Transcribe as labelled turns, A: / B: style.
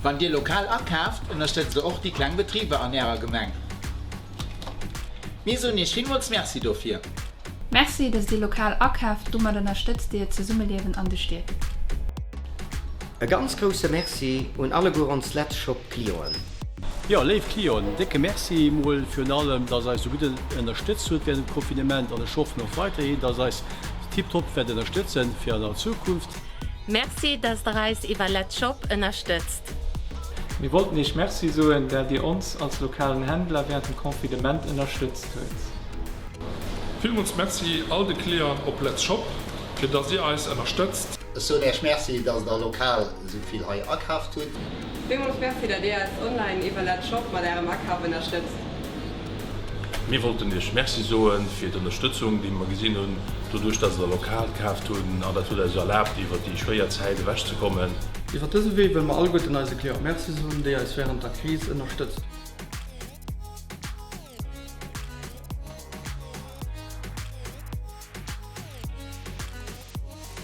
A: Wann Dir lokal akaaft, ënnerstëtzt der och déi kleng Betriber an Ärer Gemeng. Mir soen Iech villmools Merci dofir.
B: Merci, dass Dir lokal akaaft, domat ënnerstëtzt Dir d'Zesummeliewen an de Stied.
C: E ganz grousse Merci un alleguer ons Letz Shop Clienten.
D: Jo, léif Clienten, décke Merci mol virun allem, dass eis esou gutt ënnerstëtzt hutt während dem Confinement an ech hoffen och weiderhin, dass eis tiptop wäert ënnerstëtzen fir an der Zukunft.
E: Merci dass der eis iwwer Letz Shop ënnerstëtzt.
F: Mir wollten Iech Merci soen, dat Dir ons als lokalen Händler während dem Confinement ënnerstëtzt huet.
G: Villmools Merci all de Clienten op Letz Shop, fir dass Dir eis ënnerstëtzt.
H: Ech soen Äech Merci, dass der lokal esou vill hei akaaft hutt.
I: Villmools Merci, dat Dir eis online iwwer Letz Shop mat Ärem Akaf ënnerstëtzt.
J: Mir wollten Iech Merci soen fir d'Ënnerstëtzung déi mer gesinn hunn, doduerch dass der lokal kaaft hunn an dat huet eis erlaabt iwwer déi schwéier Zäit ewech ze kommen.
K: Iwwer dëse Wee wëlle mer alleguerten eise Cliente Merci soen, déi eis wärend der Kris ënnerstëtzt hunn.